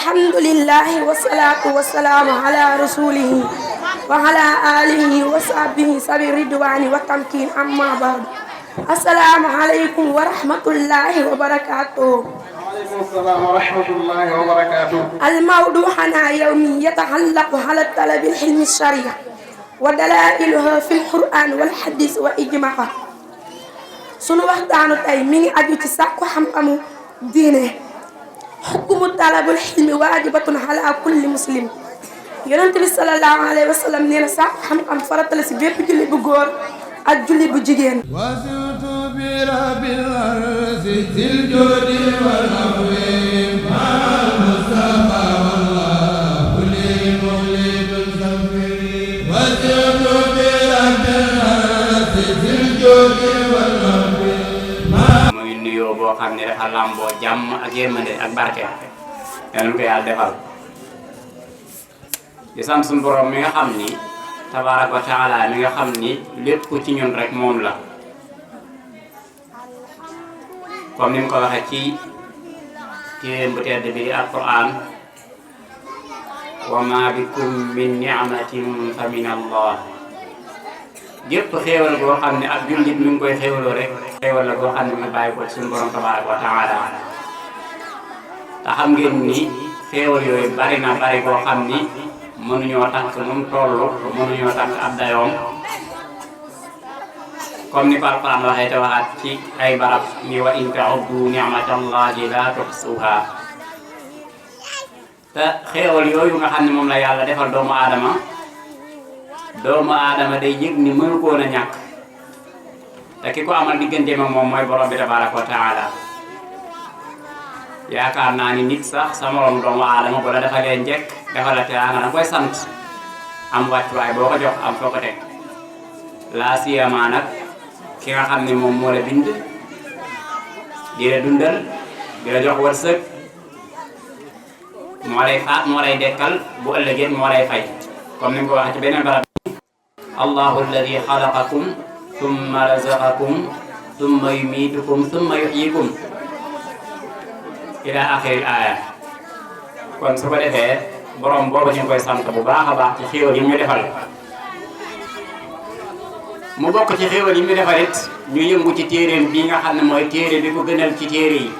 alhamdulillahi wassalatu wassalamu ala rasulihi wa ala alihi wa sahbihi sabi ridwani wa tamkin amma ba'du. Assalamu alaikum wa rahmatullahi wa barakatuh. السلام ورحمة الله وبركاته. الموضوع هنا يومي يتعلق على طلب العلم الشرعي ودلائلها في القرآن والحديث وإجماع. sunu waxtaanu tey mi ngi aju ci sàkku xam-xamu diine. xukmu talabul xilmi waajibatun ala kulli muslim. yonent bi sallallahu alayhi wa sallam nee na sàkku xam-xam farata la si bépp julli bu góor ak julli bu jigéen. wasitu bi rabbil arsi zil judi wal afwi ma'al mustafa wallahu li mawlidun zamiri. wasitu bi rabbil arsi zil judi wal afwi. muy nuyoo boo xam ne dafa làmboo jàmm ak yërmande ak barke yal na ko yàlla defal di sant suñu borom mi nga xam ni tabaaraka wa taala mi nga xam ni lépp ci ñun rek moom la comme ni mu ko waxee ci téeréem bu tedd bi di alquran wa ma bikum min ni'matin fa min allah gépp xéewal goo xam ne ak jullit mi ngi koy xéewaloo rek xéewal la goo xam ne mi ngi bàyyi ko ci suñu borom tabaaraka wa taala te xam ngeen ni xéewal yooyu bari na bari goo xam ni mënuñoo takk nu mu toll mënuñoo takk ab dayoom comme ni ko alquran waxee te waxaat ci ay barab ni wa in ta'uddu ni'matallahi la tuhsuha te xéewal yooyu nga xam ne moom la yàlla defal doomu aadama day yëg ni mënu koon a ñàkk te ki ko amal digganteem ak moom mooy borom bi tabaraka wa taala yaakaar naa ni nit sax sa morom doomu aadama bu la defalee njëkk defal la teraanga danga koy sant am wàccuwaay boo ko jox am foo ko teg laa siyama nag ki nga xam ne moom moo la bind di la dundal di la jox wërsëg moo lay faat moo lay dekkal bu ëllëgee moo lay fay comme ni nga ko waxee ci beneen barab allahu alladi xalaqakum thumma razaqakum thumma yumitukum thumma yuhyikum ila axiril aaya kon su ko defee borom boobu ñu koy sant bu baax a baax ci xéewal yi ñu defal mu bokk ci xéewal yi ñu defal it ñu yëngu ci téeréem bii nga xam ne mooy téere bi ko gënal ci téere yi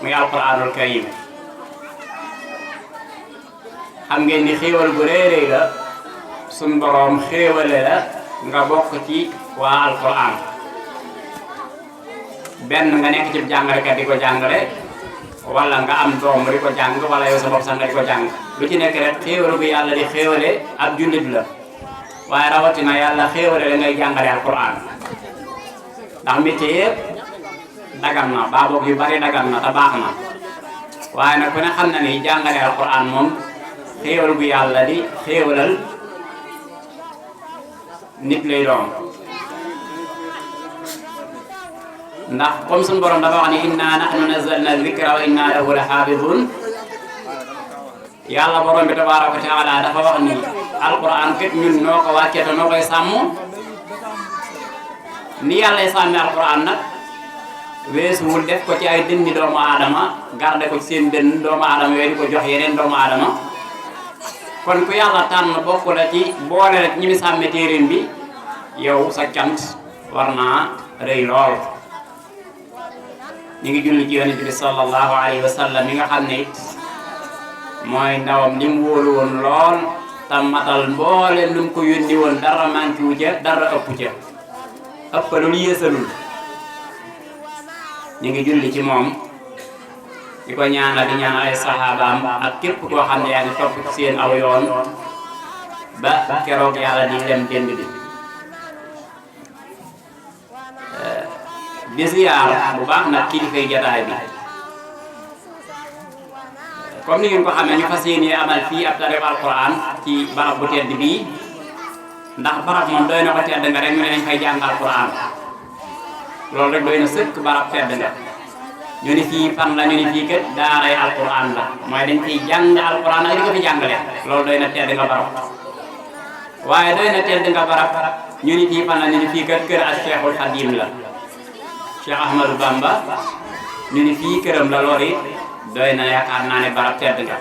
muy alquranul karim xam ngeen ni xéewal bu réeréy la suñ borom xéewale la nga bokk ci waa alquran benn nga nekk ci jàngalekat di ko jàngale wala nga am doom di ko jàng wala yow sa bopp sax nga di ko jàng lu ci nekk rek xéewalu bi yàlla di xéewale ab jullit la waaye rawatina yàlla xéewale la ngay jàngale alquran ndax métier yëpp dagan na baa boog yu bari dagan na te baax na waaye nag ku ne xam na ni jàngale alquran moom xéewalu bi yàlla di xéewalal nit lay doon ndax comme suñu borom dafa wax ni inna nahnu nazzalna dhikra wa inna lahu la xaafidun yàlla borom bi tabaaraka wa taala dafa wax ni alquran kat ñun noo ko wàccee te noo koy sàmm ni yàllay sàmmi alquran nag weesuwul def ko ci ay dënni doomu aadama garde ko ci seen dënn doomu aadama yooyu di ko jox yeneen doomu aadama kon ku yàlla tànn bokk la ci boole rek ñi mi sàmme téeréen bi yow sa cant war naa rëy lool ñu ngi julli ci yonent bi sallallahu alayhi wa sallam mi nga xam ne it mooy ndawam li mu wóolu woon lool te matal mbooleem lu mu ko yónni woon dara manqué wu ca dara ëpp ca ëppalul yéesalul ñu ngi julli ci moom di ko ñaanal di ñaanal ay saxaabaam ak képp koo xam ne yaa ngi topp seen aw yoon ba keroog yàlla di lem dend bi di ziyaar bu baax nag kilifay jataay bi comme ni ngeen ko xamee ñu fas yéene amal fii ab tarif alquran ci barab bu tedd bii ndax barab moom doy na ko tedd nga rek ñu ne nañ fay jàng alquran loolu rek doy na sëkk barab tedd nga ñu ni fii fan la ñu ni fii kat daaray alquran la mooy dañ fiy jàng alquran ak di ko fi jàngale loolu doy na tedd nga barab waaye doy na tedd nga barab ñu ni fii fan la ñu ni fii kat kër ak Cheikhul Khadim la Cheikh Ahmadou Bamba ñu ni fii këram la loolu it doy na yaakaar naa ne barab tedd nga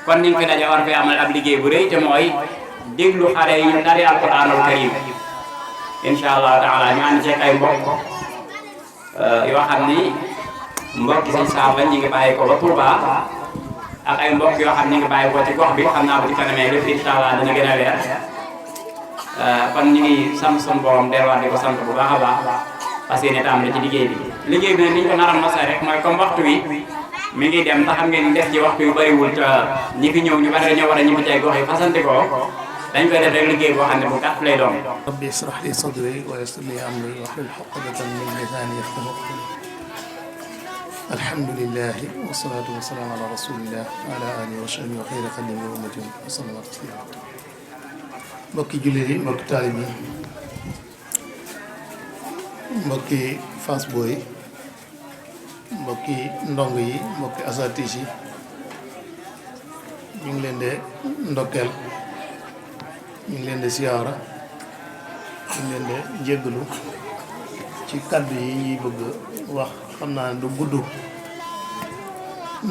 kon niñ fi daje war fi amal ab liggéey bu rëy te mooy déglu xale yi ñu tari alquranul karim incha allah taala ñu ànd ceeg ay mbokk yoo xam ni mbokk si Saal lañ ñu ngi bàyyi ko ba Touba ak ay mbokk yoo xam ni ngi bàyyi ko ci gox bi xam naa bu ci kanamee lépp incha allah dina gën a leer kon ñu ngi sant suñu borom delluwaat di ko sant bu baax a baax parce que ne tam la ci liggéey bi liggéey bi nag ni ñu ko naroon mosee rek mooy comme waxtu wi mi ngi dem te xam ngeen ni def ci waxtu yu bëriwul te ñi fi ñëw ñu bari dañoo war a ñibbi ci ay gox yi fasante ko dañ koy def rek liggéey boo xam ne bu gàtt lay doon. rabbi israh li sadri wa yassir li amri wahlul uqdatan min lisani yafqahu qawli alhamdulillahi wassalatu wassalamu ala rasulillah wa ala alihi wa sahbihi wa khayri qadimi wa ummati wa sallama taslima mbokki jullit yi mbokki taalib yi mbokki Fass Boye mbokki ndong yi mbokki asatis yi ñu ngi leen de ndokkeel ñu ngi leen de siyaara ñu ngi leen de jéggalu ci kàddu yi ñuy bëgg wax xam naa ne du gudd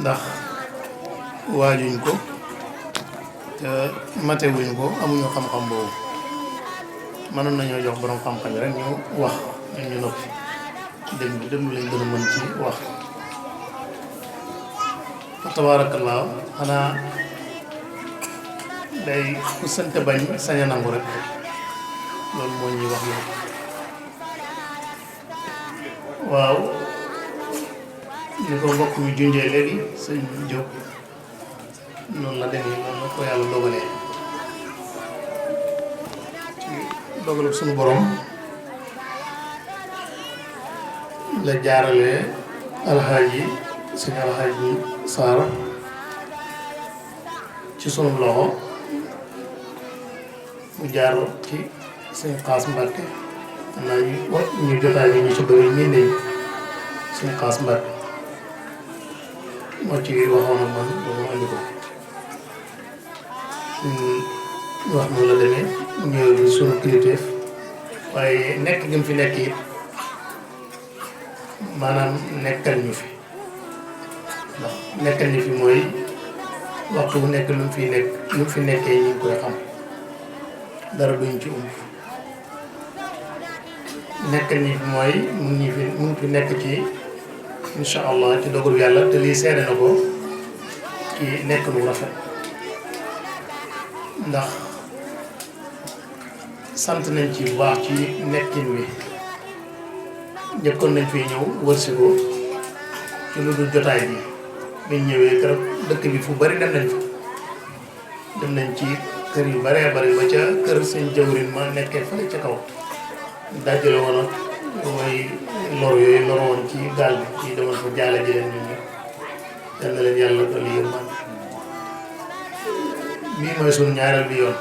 ndax waajuñ ko te matewuñ ko amuñu xam-xam boobu mënoon nañoo jox borom xam-xam yi rek ñu wax ñu noppi déglu lañ gën a mën ci wax fa tabaarakallaa xanaa day ku sant bañ sañ a nangu rek loolu moo ñuy wax loolu waaw ni ko mbokk mi junjee léegi sëñ Diop noonu la demee noonu la ko yàlla dogalee ci dogalu suñu borom la jaarale alxaaji sëñ alxaaji Saara ci sunu loxo mu jaar ci sëñ Xaas Mbàkke xam naa ñu jotaay bi ñu ci bëri nii nañ sëñ Xaas Mbàkke moo ci waxoon ak man ba mu andi ko wax noonu la demee ñëw bi sunu kilifteef waaye nekk gi mu fi nekk it maanaam nekkal ñu fi ndax nekkal ñu fi mooy waxtu bu nekk lu mu fi nekk lu mu fi nekkee ñu ngi koy xam dara duñ ci umb nekkal ñu fi mooy mu ngi fi nekk ci incha allah ci dogalu yàlla te lii seede na ko ci nekk lu rafet ndax sant nañ ci bu baax ci nekkin wi njëkkoon nañ fi ñëw wërsi ko ci lu dul jotaay bi biñ ñëwee kër dëkk bi fu bari dem nañ fa dem nañ ci kër yu baree bari ba ca kër sëñ jawrin ma nekkee fële ca kaw dajale woon ak mooy lor yooyu lor woon ci gaal bi ci demoon fa jaale ji leen ñun ñëpp yal na leen yàlla dolli yërmande bii mooy suñu ñaareel bi yoon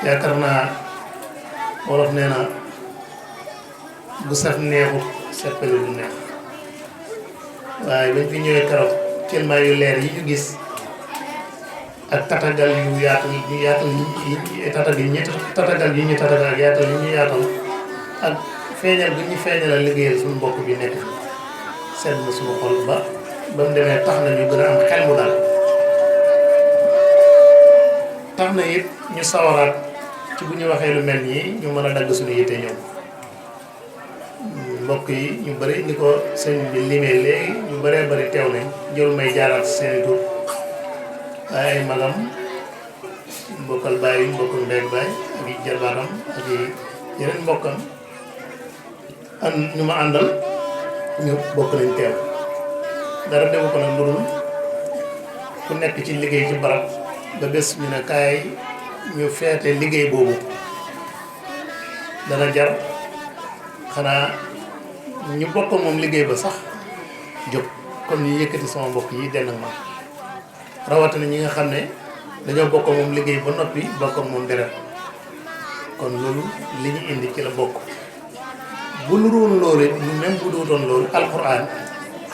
yaakaar naa wolof nee na bu saf neexut seppali du neex waaye bañ fi ñëwee keroog tellement yu leer yi ñu gis ak tatagal yu yaatal ñu yaatal tatagal yi ñu tatagal ak yaatal yi ñu yaatal ak feeñal bi ñu feeñalal liggéeyal suñu mbokk bi nekk sedd na suñu xol ba mu demee tax na ñu gën a am xel mu daal tax na it ñu sawaraat ci bu ñu waxee lu mel nii ñu mën a dagg suñu yitte ñoom mbokk yi ñu bëri ni ko sëñ bi limee léegi ñu bëree bëri teew nañ jël may jaaraat seeni tur waaye ay magam mbokkal bàyyi mbokkal ndeeg baay ak i jarbaatam ak i yeneen mbokkam an ñu ma àndal ñu bokk nañ teew dara defu ko nag lu dul ku nekk ci liggéey ci barab ba bés ñu ne kaay ñu feete liggéey boobu dana jar xanaa ñu bokk moom liggéey ba sax jóg comme ñu yëkkati sama mbokk yi denn ak man rawatina ñi nga xam ne dañoo bokk moom liggéey ba noppi bokk moom deret kon loolu li ñu indi ci la bokk bu lu doon loolu même bu dootoon loolu alxuraan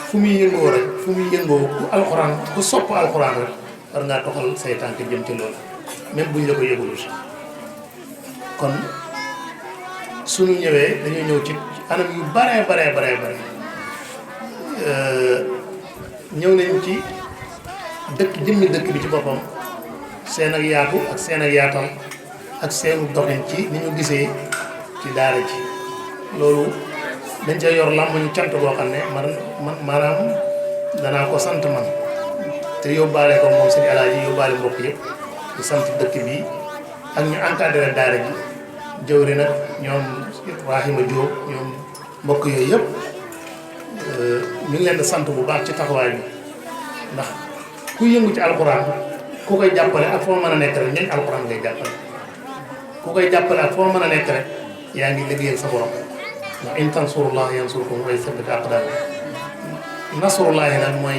fu muy yëngoo rek fu muy yëngoo ku alxuraan ku sopp alxuraan rek war ngaa toxal say tànk jëm ci loolu même buñ la ko yëgul kon suñu ñëwee dañuy ñëw ci anam yu bare ñëw nañ ci dëkk jëmmi dëkk bi ci boppam seen ak yaatu ak seen ak yaatal ak seenu doxin ci ni ñu gisee ci daara ji loolu dañ ca yor làmbañu cant boo xam ne man maanaam danaa ko sant man te yóbbaale ko moom sëñ Alaaji yóbbaale mbokk yëpp di sant dëkk bi ak ñu encadré daara ji jëwri nag ñoom Rahima Diop ñoom mbokk yooyu yëpp ñu ngi leen di sant bu baax ci taxawaay bi ndax ku yëngu ci alxuraan ku koy jàppale ak foo mën a nekk rek ñooñ alxuraan ngay jàppale ku koy jàppale ak foo mën a nekk rek yaa ngi liggéeyal sa borom ndax in tansurullah yansurkum wa yusabbit aqdamakum nasrullahi nag mooy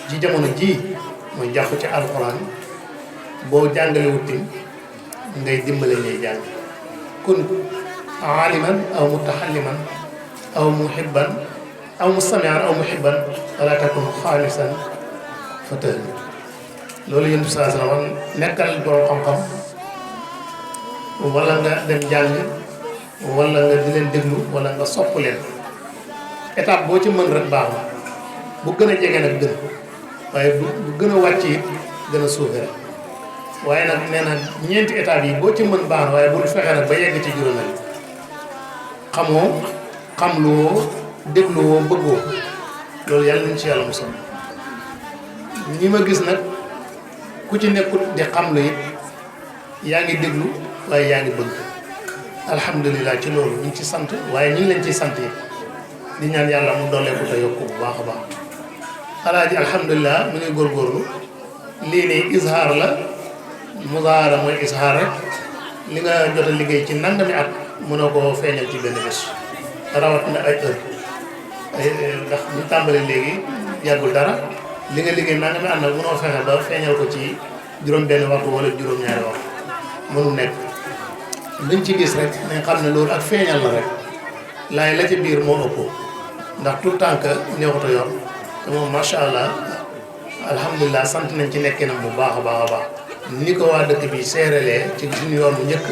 ci jamono ji mooy jàpp ci alxuraan boo jàngalewut tim ngay dimbale ñuy jàng kun aaliman aw mutaxalliman aw muhibban aw mustamian aw muhibban wala takun xaalisan fa tëhli loolu yéen bi saa sallam nekkal borom xam-xam wala nga dem jàng wala nga di leen déglu wala nga sopp leen étape boo ci mën rek baax na bu gën a jege nag gën waaye bu gën a wàcc it gën a suufe rek waaye nag nee na ñeenti étape yi boo ci mën baax na waaye bul fexe nag ba yegg ci juróomeel xamoo xamluwoo dégluwoo bëggoo loolu yàlla nañ ci yàlla musal ñi ma gis nag ku ci nekkut di xamlu it yaa ngi déglu waaye yaa ngi bëgg alhamdulilah ci loolu ñu ngi ci sant waaye ñu ngi leen ciy sant yi di ñaan yàlla mu doolee ko te yokku bu baax a baax alaaji alhamdulilah mu ngi góorgóorlu lii nii izhaar la muzaahara mooy izhaar rek li nga jot a liggéey ci nangami at mënoo koo feeñal ci benn bés rawat na ay heure ndax bu tàmbalee léegi yàggul dara li nga liggéey nangami at nag mënoo fexe ba feeñal ko ci juróom benn waxtu wala juróom-ñaari waxtu mënu nekk luñ ci gis rek nañ xam ne loolu ak feeñal la rek laay la ci biir moo ëpp ndax tout le temps que neexut a yor te moom macha allah alhamdulilah sant nañ ci nekkinam bu baax a baax a baax ni ko waa dëkk bi seerelee ci suñu yoon bu njëkk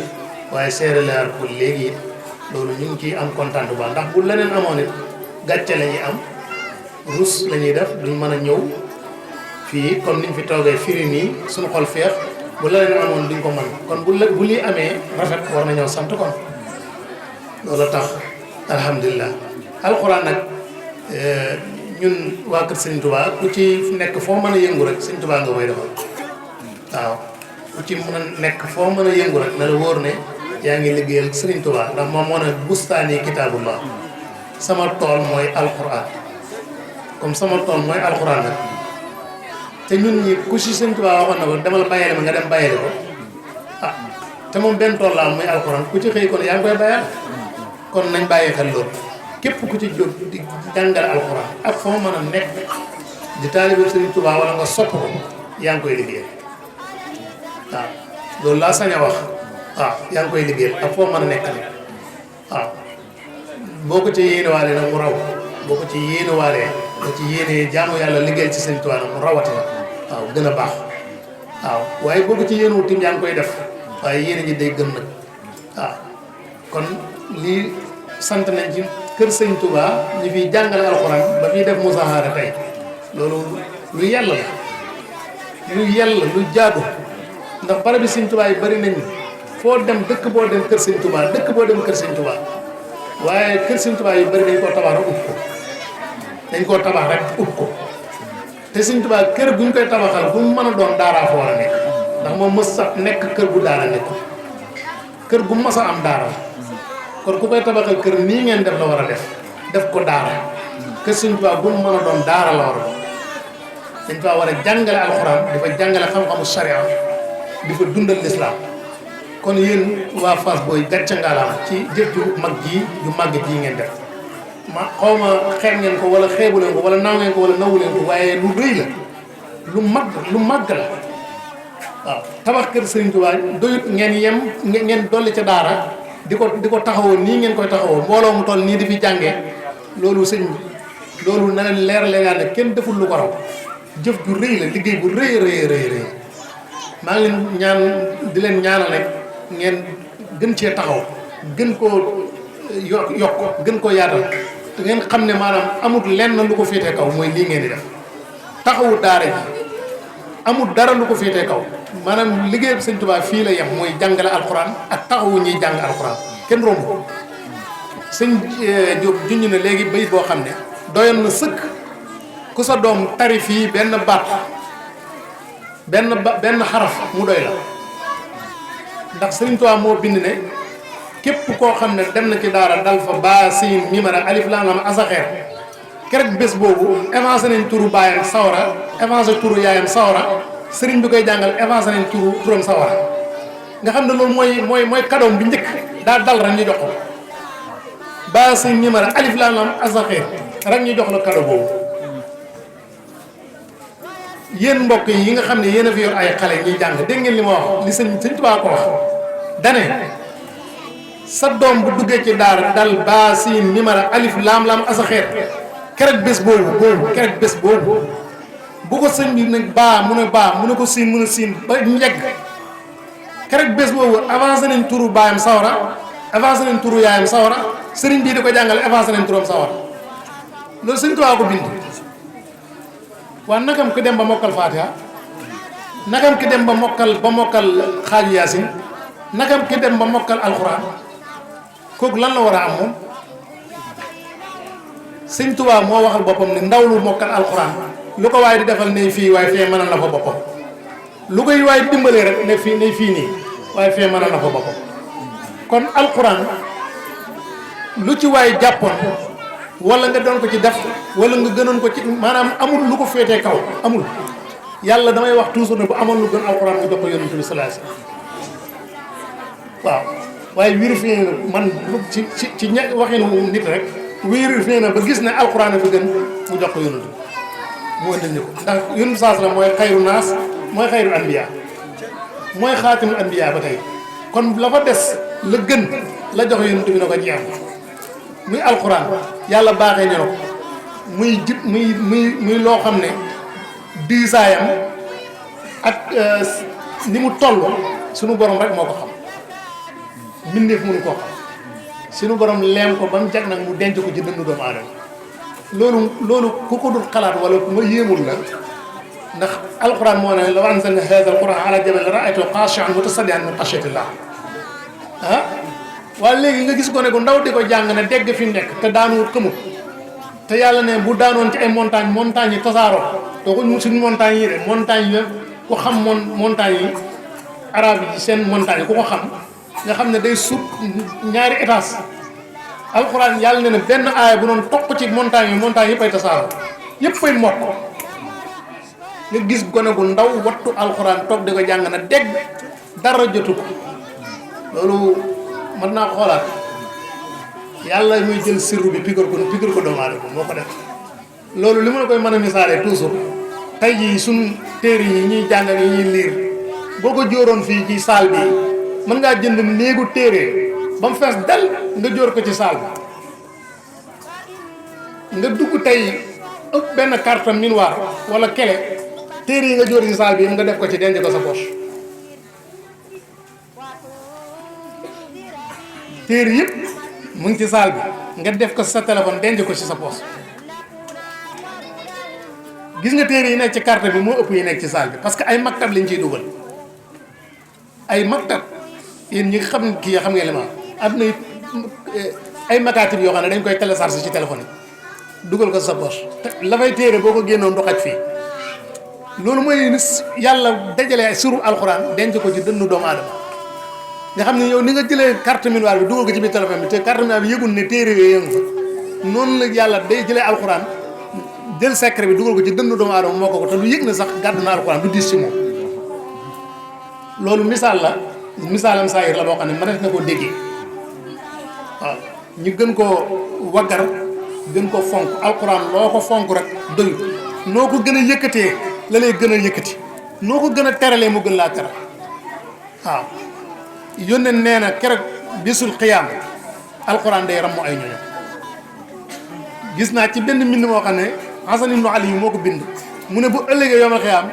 waaye seereleer ko léegi it loolu ñu ngi ciy am kontaan bu baax ndax bu leneen amoon it gàcce la ñuy am rus la ñuy def duñ mën a ñëw fii comme niñ fi toogee firi nii suñu xol feex bu leneen amoon duñ ko mën kon bu lii amee rafet war nañoo sant kon loolu tax alhamdulilah alxuraan nag ñun waa kër Sëñ Tuubaa ku ci nekk foo mën a yëngu rek Sëñ Tuubaa nga koy defal waaw ku ci mën a nekk foo mën a yëngu rek na la wóor ne yaa ngi liggéeyal Sëriñ Tuubaa ndax moom moo ne bustaani kitaabullah sama tool mooy alxuraan comme sama tool mooy alxuraan nag te ñun ñi ku si Sëñ Tuubaa waxoon na ko demal bàyyile ma nga dem bàyyile ko ah te moom benn tool la am muy alxuraan ku ci xëy kon yaa ngi koy bàyyal kon nañ bàyyi xel loolu képp ku ci jóg di jàngale alxuraan ak foo mën a nekk di taalibe Sëriñ Tuubaa wala nga sopp ko yaa ngi koy liggéeyal waaw loolu laa sañ a wax waaw yaa ngi koy liggéeyal ak foo mën a nekk nag waaw boo ko ci yéenewaalee nag mu raw boo ko ci yéenewaalee boo ci yéenee jaamu yàlla liggéeyal ci Sëriñ Tuubaa nag mu rawatina waaw gën a baax waaw waaye boo ko ci yéenewul tim yaa ngi koy def waaye yéene ji day gën nag waaw kon lii sant nañ ci kër Sëñ Tuubaa ñi fiy jàngale alxuraan ba fiy def musaahara tey loolu lu yàlla la lu jaadu ndax barab bi Sëñ Tuubaa yi bari nañ foo dem dëkk boo dem kër Sëñ Tuubaa dëkk boo dem kër Sëñ Tuubaa waaye kër Sëñ Tuubaa yu bari dañ koo tabax rek upp ko te Sëñ Tuubaa kër bu ñu koy tabaxal bu mu mën a doon daaraa fa war a nekk ndax moom mës a nekk kër bu daara nekk kër gu mës a am daara kon ku koy tabaxal kër nii ngeen def la war a def ko daara kër Sëñ Tuubaa bu mu mën a doon daara la war a doon Sëñ Tuubaa war a jàngale alxuraan di fa jàngale xam-xamu sharia di fa dundal lislaam kon yéen waa Fass Boye gàcce ngalaam ci jëf ju mag ji ju màgg ji ngeen def ma xaw ma xeeb ngeen ko wala xeebu leen ko wala naaw ngeen ko wala nawu leen ko waaye lu rëy la lu màgg la waaw tabax kër Sëñ Tuubaa doyut ngeen dolli ca daara di ko taxawoo nii ngeen koy taxawoo mbooloo mu toll nii di fi jàngee loolu sëñ bi loolu na leen leer ne kenn deful lu ko raw jëf ju rëy la liggéey bu rëy maa ngi leen di leen ñaanal rek ngeen gën cee taxaw gën koo yokk gën koo yaatal te ngeen xam ne maanaam amul lenn lu ko féetee kaw mooy lii ngeen di def taxawu daara ji amul dara lu ko féetee kaw maanaam liggéey sëñ Tuubaa fii la yem mooy jàngale alxuraan ak taxawu ñuy jàng alxuraan kenn romb ko sëñ Diop junj na léegi bayit boo xam ne doyoon na sëkk ku sa doom tari fii benn baat benn xaraf mu doy la ndax sëriñ Tuubaa moo bind ne képp koo xam ne dem na ci daara dal fa ba siin mimara alif laam lam asaxeer kerek bés boobu avancé nañ turu baayam sawara avancé turu yaayam sawara sëriñ bi koy jàngal avancé nañ turam sawara nga xam ne loolu mooy kadoom bi njëkk daa dal rek ñu jox ko ba siin mimara alif laam lam asaxeer rek ñu jox la kado boobu yéen mbokk yi nga xam ne yéen a fi yor ay xale ñuy jàng dégg ngeen li ma wax li sëñ Tuubaa ko wax dane sa doom bu duggee ci daara dal ba siin mimara alif laam lam asaxeer kerek bés boobu bu ko sëñ bi nag mu ne ko siin mu ne siin ba njegg kerek bés boobu avancé nañ turu baayam sawara avancé nañ turu yaayam sawara sëriñ bii di ko jàngale avancé nañ turam sawara loolu sëñ Tuubaa ko bind waa nakam ki dem ba mokkal Fatiha nakam ki dem ba mokkal xaaju Yaasin nakam ki dem ba mokkal alxuraan kooku lan la war a am moom sëñ Tuubaa moo waxal boppam ne ndaw lu mokkal alxuraan lu ko waaye di defal ne fii waaye fee mënal na fa boppam lu koy waaye dimbalee rek ne fii nii waaye fee mënal na fa boppam kon alxuraan lu ci waaye jàppoon wala nga doon ko ci def wala nga gënoon ko ci maanaam amul lu ko féetee kaw amul yàlla damay wax toujours ne bu amoon lu gën alxuraan nga jox ko yonent bi sallallahu alayhi wasallam waaw waaye vérifié na man ci waxinu nit rek vérifié na ba gis ne alxuraan a fi gën mu jox ko yonent mu ëndal ñu ko ndax yonent saas la mooy xayru naas mooy xayru anbiya mooy xaatimul anbiya ba tey kon la fa des la gën la jox yonent bi na ko jeex muy alxuraan yàlla baaxee ñu ko muy jib muy loo xam ne diisaayam ak ni mu toll suñu borom rek moo ko xam mbindeef mënu koo xam suñu borom leem ko ba mu jag nag mu denc ko ci dëndu doomu aadama loolu ku ko dul xalaat wala ku ma yéemul la ndax alxuraan moo ne law anzalna haadha alquran ala jabalin ra'aytahu xaashi'an mutasaddi'an min xashyatillah waaye léegi nga gis ko ne ko ndaw di ko jàng ne dégg fi mu nekk te daanuwut xamut te yàlla ne bu daanoon ci ay montagne yi tasaaroo te ko suñu montagne yi de montagne yi ku xam montagne yi arabe yi seen montagne ku ko xam nga xam ne day sut ñaari étage alxuraan yàlla ne ne benn aaya bu doon toq ci montagne yëpp ay tasaaroo yëpp ay mokk nga gis gone gu ndaw wattu alxuraan toog di ko jàng na dégg dara jotu ko loolu mën naa xoolaat yàlla muy jël sirru bi piqûre ko doomu aadama moo ko def loolu li ma la koy mën a misaalee toujours tey jii suñ téere yi ñuy jàngal yi ñuy liir boo ko jóoroon fii ci saal bi mën ngaa jënd néegu téere ba mu fees del nga jóor ko ci saal bi nga dugg tey ëpp benn carte minuar wala kele téere yi nga jóor ci saal bi nga def ko ci denc ko sa poche téere yëpp mu ngi ci saal bi nga def ko sa téléphone denc ko ci sa poche gis nga téere yi nekk ci carte bi moo ëpp yi nekk ci saal bi parce que ay maktab lañ ciy dugal ay maktab yéen ñi xam kii xam ngeen li ma am na ay makaatib yoo xam ne dañ koy télécharger ci téléphone yi dugal ko sa poche te la fay téere boo ko génnoon du xaj fii loolu mooy yàlla dajale ay suru alxuraan denc ko ci dënnu doomu aadama nga xam ne yow ni nga jëlee carte mémoire bi dugal ko ci biir téléphone bi te carte mémoire bi yëgul ne téere yooyu yëngu fa noonu la yàlla day jëlee alxuraan jël secret bi dugal ko ci dënnu doomu aadama moo ko te du yëg na sax gàddu na alxuraan du diis ci moom loolu misaal la misaalam saayir la boo xam ne mënees na koo déggee waaw ñu gën koo waggar gën koo fonk alxuraan loo ko fonk rek doy noo ko gën a yëkkatee la lay gën a yëkkati noo ko gën a teralee mu gën laa teral waaw yónnee nee na keroog bisul xiyaam alxuraan day rammu ay ñoño gis naa ci benn mbind moo xam ne Hasan ibnu Ali moo ko bind mu ne bu ëllëgee yomal xiyaam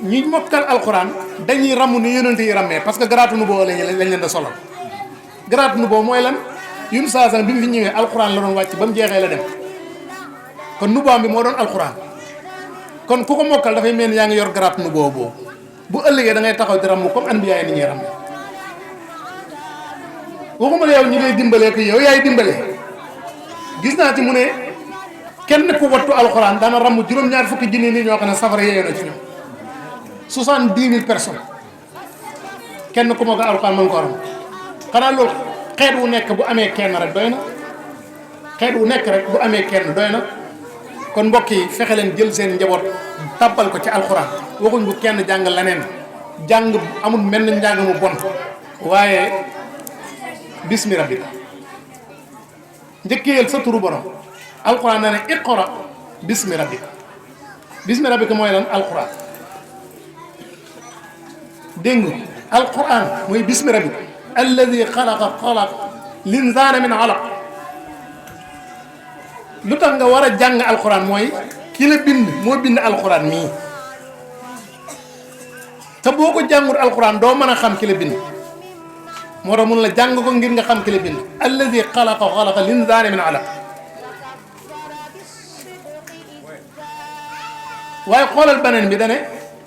ñi mokkal alxuraan dañuy ramm ni yonent yi rammee parce que garaatu nu boo lañ leen da solal garaatu nu boo mooy lan yun saasan bi mu fi ñëwee alxuraan la doon wàcc ba mu jeexee la dem kon nubaam bi moo doon alxuraan kon ku ko mokkal dafay mel ni yaa ngi yor garab nu boobu bu ëllëgee da ngay taxaw di ramm comme anbiya yi ni ñuy ramm waxuma la yow ñi ngay dimbalee ko yow yaay dimbalee gis naa ci mu ne kenn ku wattu alxuraan dana ramm juróom-ñaar fukki junni nit ñoo xam ne safara yeeyoo na ci ñoom 70 000 personnes kenn ku ma ko alxuraan mën ko ramm xanaa loolu xeet wu nekk bu amee kenn rek doy na xeet wu nekk rek bu amee kenn doy na kon mbokk yi fexe leen jël seen njaboot tàbbal ko ci alxuraan waxuñ bu kenn jàng leneen jàng amul mel ni njàng mu bon waaye bismi rabbika njëkkeel sa turu borom alxuraan na ne iqra bismi rabbika mooy lan alxuraan dégg nga alxuraan mooy bismi rabbika alladi xalaqa linsaana min alaq lu tax nga war a jàng alxuraan mooy ki la bind moo bind alxuraan mii te boo ko jàngul alxuraan doo mën a xam ki la bind moo tax mun la jàng ko ngir nga xam ki la bind alladi xalaqa linsaana min alaq waaye xoolal beneen bi dane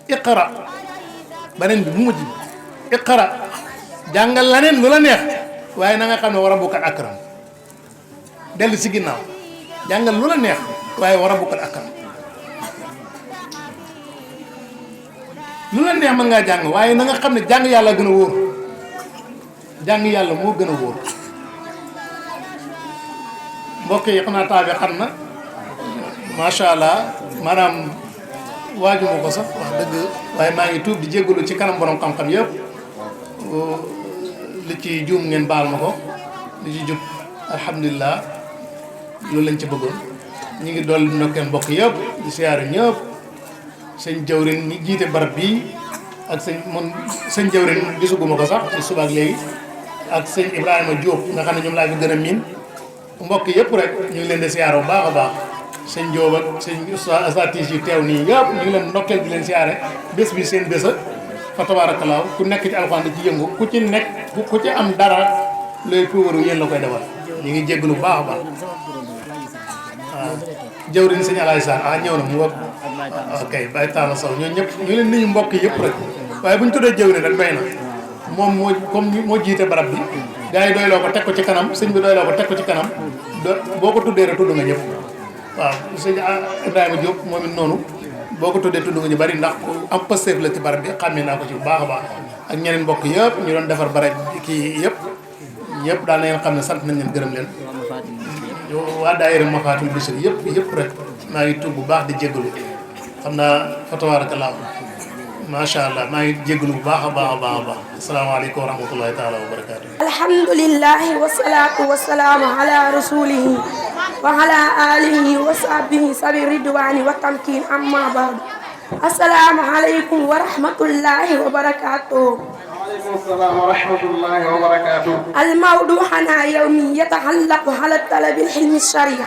iqra beneen bi bu mujj iqra jàngal leneen lu la neex waaye na nga xam ne wa rabbuka akram dellu si ginnaaw jàngal lu la neex waaye wa rabbukal akram lu la neex mën ngaa jàng waaye na nga xam ne jàng yàlla gën a wóor jàng yàlla moo gën a wóor mbokk yi xam naa temps bi xam na macha allah maanaam waaju ma ko sax wax dëgg waaye maa ngi tuub di jéggalu ci kanam borom xam-xam yëpp li ci juum ngeen baal ma ko li ci jub alhamdulilah loolu lañ ci bëggoon ñu ngi dolli ndokkeel mbokk yëpp di siyaare ñëpp sëñ jawrin ñi jiite barab bii ak sëñ jawrin gisuguma ko sax ci suba ak léegi ak sëñ Ibrahima Diop nga xam ne ñoom laa fi gën a miin mbokk yëpp rek ñu ngi leen di siyaare bu baax a baax sëñ Diop ak sëñ asatis yi teew nii yëpp ñu ngi leen ndokkeel di leen siyaare bés bi seen bésa fa tabaarakallaahu ku nekk ci alxuraan di ci yëngu ku ci nekk ku ci am dara looy puubaru yéen la koy defal ñu ngi jéggalu bu baax a baax waaw jawriñ sëñ Alaay Sarr ñëw na mu wëpp ok Baye Talla Sow ñooñu ñëpp ñu leen nuyu mbokk yëpp rek waaye bu ñu tuddee jawriñ rek doy na moom moo jiite barab bi gars yi doyloo ko teg ko ci kanam sëñ bi doyloo ko teg ko ci kanam boo ko tuddee rek tudd nga ñëpp waaw sëñ Ibrahima Diop moom it noonu boo ko tuddee tudd nga ñu bari ndax am pësteef la ci barab bi xàmmee naa ko ci bu baax a baax ak ñeneen mbokk yëpp ñu doon defar barab kii yëpp daal na ngeen xam ne sant nañ leen gërëm leen waa daayira Mafaatihul Bichri yëpp rek maa ngi tuub bu baax di jéggalu xam naa fa tabaarakallaahu macha allah maa ngi jéggalu bu baax a baax asalaamaaleykum wa rahmatullahi taala wa barakaatu. alhamdulillahi wasalaatu wasalaamu ala rasulihi wa ala alihi wa sahbihi sabi ridwaani wa tamkin amma baadu asalaamu aleykum wa rahmatullahi wa barakaatu. وعليكم السلام ورحمة الله وبركاته. الموضوع يومي يتعلق على طلب العلم الشرعي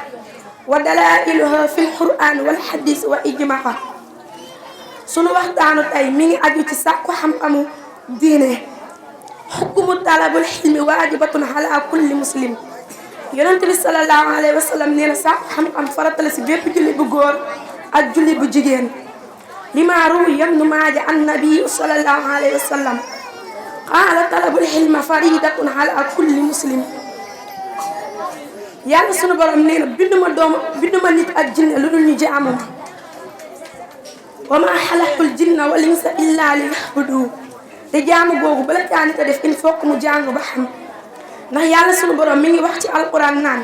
ودلائلها في القرآن والحديث وإجماعه. sunu waxtaanu tey mi ngi aju ci sàkku xam-xamu diine xukmu talabul xilmi waajibatun ala kulli muslim. yonent bi sallallahu alayhi wa sallam nee na sàkku xam-xam farata la si bépp julli bu góor ak julli bu jigéen. lima ruwiya ibnu maaja an nabi sallallahu alayhi wa sallam qaala talabul xilmi faridatun ala kulli muslim. yàlla sunu borom nee na binduma nit ak jinne lu dul ñu jaamu ma. wa maa xalaqtul jinna wal insa illa li ya'budu te jaamu googu bala caa nit a def il faut que mu jàng ba xam ndax yàlla sunu borom mi ngi wax ci alquran naan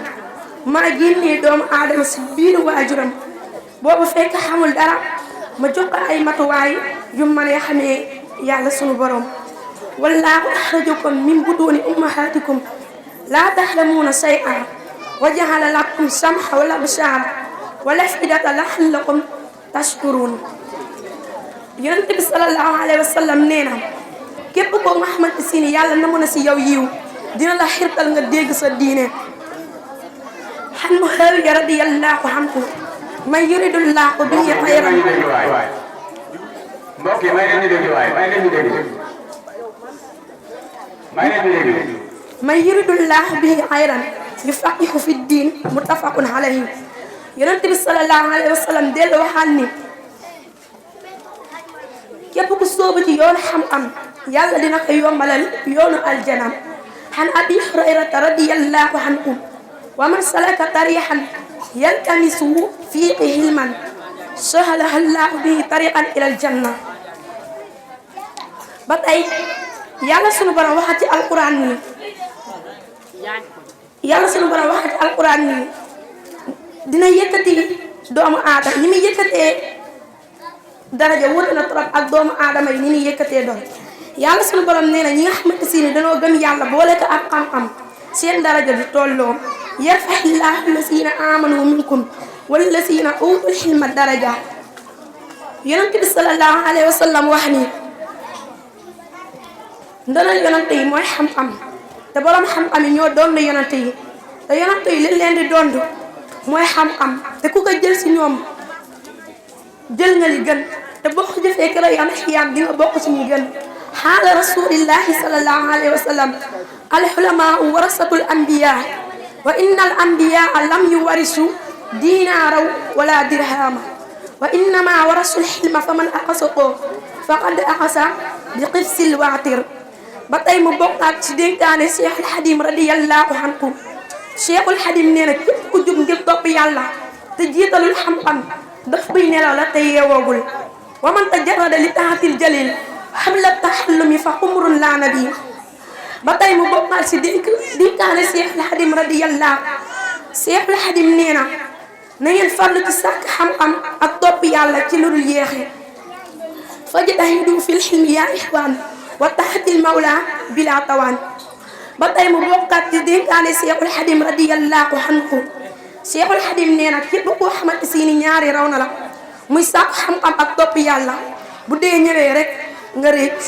maa génnee doomu aadama si biiru waajuram boobu fekk xamul dara ma jox ko ay matuwaay yu mën a xamee yàlla sunu borom. wallaahu axrajakum min butuuni ummahaatikum laa taxlamuuna shay'an wa jaala lakum sam'a wal absaara wal af'idata la'allakum tashkuruun. yonent bi sallallahu alayhi wa sallam nee na képp koo nga xamante si ni yàlla na mën a si yow yiw dina la xirtal nga dégg sa diine. xan mu xëy radiyallahu anhu man yuridullahu bihi xayran mbokk yi may leen di déglu waay man yuridullahu bihi xayran yufaqihu fi diin muttafaqun alayhi. yonent bi sallallahu alayhi wa sallam dellu waxaan ni képp ku sóobu ci yoonu xam-xam yàlla dina ko yombalal yoonu aljanam an abi hurayrata radiyallahu anhu wa man salaka tariqan yaltamisu fiihi ilman sahala allahu bihi tariqan ila aljanna ba tey yàlla sunu borom waxat ci alquran nii dina yëkkati doomu aadama ni muy yëkkatee daraja wuute na trop ak doomu aadama yi ni ñuy yëkkatee doon yàlla sunu borom nee na ñi nga xamante si ni dañoo gëm yàlla boole ko ak xam-xam seen daraja di tolloo yarfa'illaahu llaziina aamanu minkum wallaziina uutul ilma daraja yonent bi sallallahu alayhi wa sallam wax ni ndonal yonent yi mooy xam-xam te borom xam-xam yi ñoo doon yonent yi te yonent yi li leen di dond mooy xam-xam te ku ko jël si ñoom jël nga li gën te boo ko jëfee kër yi am xiyaam di nga bokk si ñu gën xaala rasulillahi sallallahu alayhi wa sallam al ulamaau warasatul anbiya wa inna al anbiyaa lam yuwarisu diinaaraw wala dirhama wa innama warasul xilma fa man aqasaqoo faqad aqasa bi qifsil waatir ba tey mu bokkaat ci dénkaane Cheikhul Xadim radiyallahu anhu Cheikhul Xadim nee na képp ku jug ngir topp yàlla te jiitalul xam-xam daf buy nelaw la te yeewoogul wa man tajarrada li taatil jalil xabla taxallumi fa umrun laa nabi ba tey mu bokkaat ci dénkaane Cheikhul Xadim Cheikhul Xadim nee na ngeen farlu ci sàkk xam-xam ak topp yàlla ci lu dul yéexe fajtahidu fil xilmi yaa ixwaan wa taxatil mawla bila tawaan ba tey mu bokkaat ci dénkaane Cheikhul Xadim radiyallahu anhu Cheikhul Xadim nee na képp koo xamante si ni ñaari raw na la muy sàkk xam-xam ak topp yàlla bu dee ñëwee rek nga récc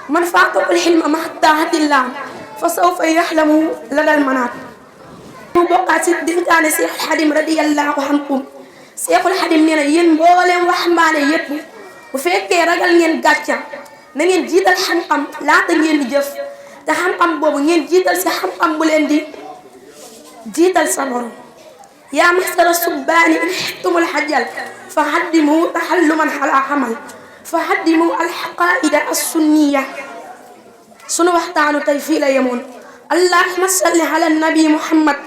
man faaqul xilma ma taahatillah fa sawfa yaxlamu la dal manaat mu bokkaat ci dénkaane Cheikhul Xadim radiyallahu anhu Cheikhul Xadim nee na yéen mbooleem waxambaane yépp bu fekkee ragal ngeen gàcca na ngeen jiital xam-xam laata ngeen di jëf te xam-xam boobu ngeen jiital si xam-xam bu leen di jiital sa borom yaa masara subbaani in xittumul xajal fa xaddimu taxalluman xalaa xamal fa xaddimu alxaqaida assunniya sunu waxtaanu tey fii la yemoon allahuma salli ala nabi muhammad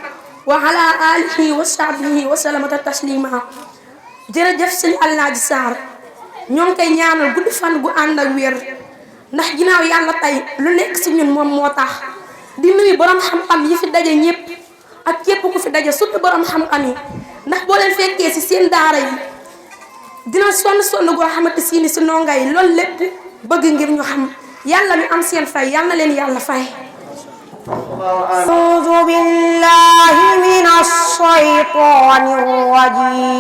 wa ala alihi wa sahbihi wa salamata taslima jërëjëf sëñ Alaaji Sarr ñoo ngi koy ñaanal gudd fan gu ànd ak wér ndax ginnaaw yàlla tey lu nekk si ñun moom moo tax di nuyu borom xam-xam yi fi daje ñëpp ak képp ku fi daje surtout borom xam-xam yi ndax boo leen fekkee si seen daara yi dina sonn goo xamante si ni si ndongo yi loolu lépp bëgg ngir ñu xam yàlla mi am seen fay yàlla na leen yàlla fay. أعوذ بالله من الشيطان الرجيم